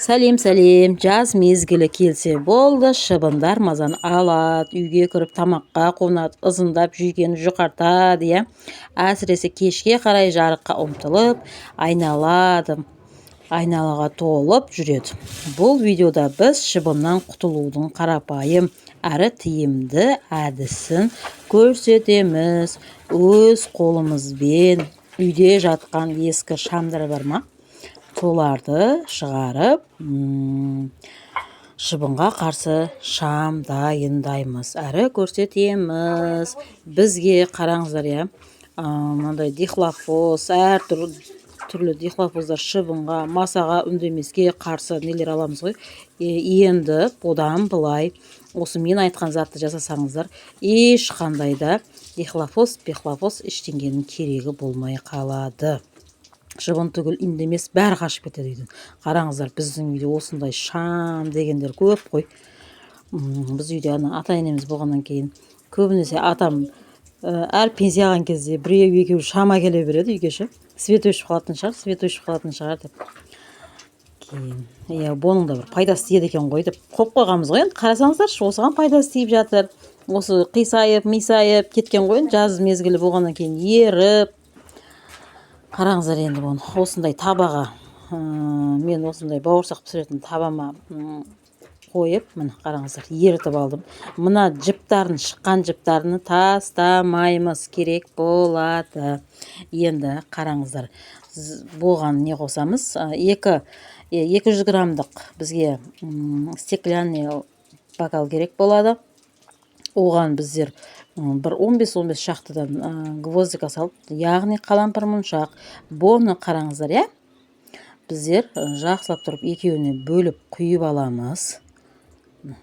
Сәлем, сәлем! Жаз мезгілі келсе болды, шыбындар мазаны алады, үйге кіріп тамаққа қонады, ызыңдап жүйкені жұқартады, иә. Әсіресе кешке қарай жарыққа ұмтылып, айналады, айналаға толып жүреді. Бұл видеода біз шыбыннан құтылудың қарапайым әрі тиімді әдісін көрсетеміз. Өз қолымызбен үйде жатқан ескі шамдар бар ма, соларды шығарып, шыбынға қарсы шам дайындаймыз әрі көрсетеміз. Бізге, қараңыздар, иә, мынандай дихлофос, әр түрлі дихлофоздар, шыбынға, масаға, үндемеске қарсы нелер аламыз ғой. Енді бұдан былай осы мен айтқан затты жасасаңыздар, ешқандай да дихлофос пихлофос ештеңенің керегі болмай қалады. Шыбын түгіл, үндемес бәрі қашып кетеді үйден. Қараңыздар, біздің үйде осындай шам дегендер көп қой. Біз үйде ана ата енеміз болғаннан кейін, көбінесе атам әр пенсия алған кезде біреу екеу шам әкеле береді үйге ше, свет өшіп қалатын шығар, свет өшіп қалатын шығар деп. Кейін, иә, бұның да бір пайдасы тиеді екен ғой деп қойып қойғанбыз ғой. Енді қарасаңыздаршы, осыған пайдасы тиіп жатыр. Осы қисайып мисайып кеткен ғой енді, жаз мезгілі болғаннан кейін еріп. Қараңыздар, енді бұны осындай табаға, мен осындай бауырсақ пісіретін табама қойып, міне, қараңыздар, ерітіп алдым. Мына жіптарын, шыққан жіптарын тастамаймыз, керек болады. Енді қараңыздар, бұған не қосамыз? 200 граммдық бізге стеклянный бокал керек болады. Оған біздер бір 15-15 шақтыдан гвоздика салып, яғни қалампыр моншақ. Бұны, қараңыздар, иә, біздер жақсылап тұрып екеуіне бөліп құйып аламыз.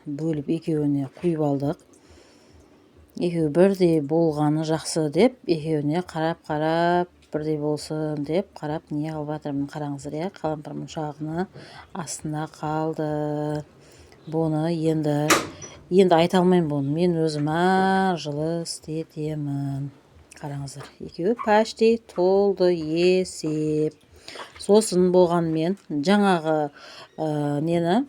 Бөліп, екеуіне құйып алдық. Екеуі бірдей болғаны жақсы деп, екеуіне қарап қарап, бірдей болсын деп қарап, не қылып жатырмын, қараңыздар, иә. Қалампыр моншағыны астында қалды. Бұны енді айта алмаймын, бұны мен өзім әр жылы істетемін. Қараңыздар, екеуі почти толды есеп. Сосын болғанмен жаңағы нені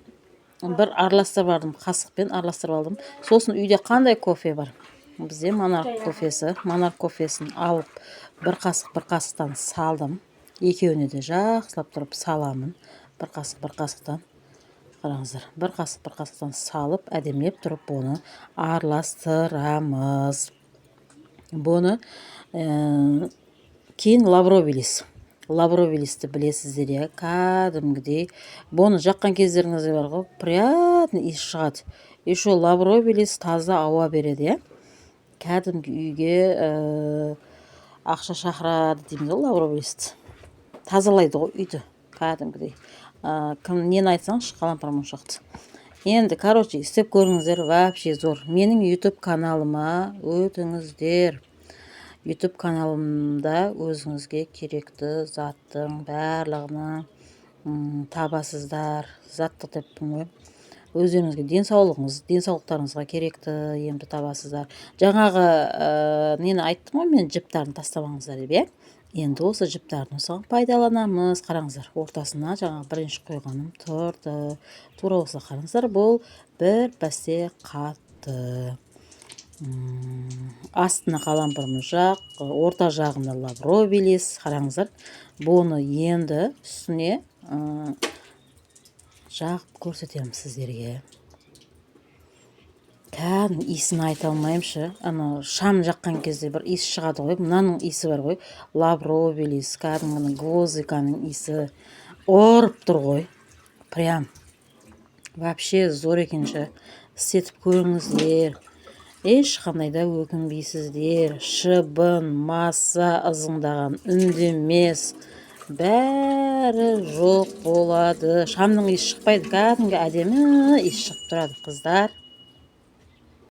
бір араластырып алдым, қасықпен араластырып алдым. Сосын үйде қандай кофе бар? Бізде Монарх кофесі. Монарх кофесін алып, бір қасық, бір қасықтан салдым. Екеуіне де жақсылап тұрып саламын, бір қасық, бір қасықтан. Қараңыздар, бір қасық, бір қасықтан салып, әдемілеп тұрып бұны араластырамыз. Бұны кейін лавровый лист. Лавровый листті білесіздер, иә, кәдімгідей бұны жаққан кездеріңізде бар ғой, приятный иіс шығады. Еще лавровый лист таза ауа береді, иә, кәдімгі үйге ақша шақырады дейміз ғой. Лавровый лист тазалайды ғой үйді кәдімгідей. Кім нені айтсаңызшы, қалампыр моншақты. Енді, короче, істеп көріңіздер, вообще зор. Менің Ютуб каналыма өтіңіздер. Ютуб каналымда өзіңізге керекті заттың барлығын табасыздар. Затты деппін ғой, өздеріңізге денсаулығыңыз, денсаулықтарыңызға керекті емді табасыздар. Жаңағы нені айттым ғой мен, жіптарын тастамаңыздар деп, иә. Енді осы жіптарын осыған пайдаланамыз. Қараңыздар, ортасына жаңағы бірінші құйғаным тұрды, тура осы. Қараңыздар, бұл бір бәсте қатты. Астына қалампыр жақ, орта жағында лавровый лист. Қараңыздар, бұны енді үстіне жағып көрсетемін сіздерге. Кәдімгі иісін айта алмаймын ше. Ана шам жаққан кезде бір иіс шығады ғой, мынаның иісі бар ғой, лавровый лист, кәдімгі гвоздиканың иісі ұрып тұр ғой, прям вообще зор екен ше. Істетіп көріңіздер, ешқандай да өкінбейсіздер. Шыбын, маса, ызыңдаған үндемес, бәрі жоқ болады. Шамның иісі шықпайды, кәдімгі әдемі иіс шығып тұрады, қыздар.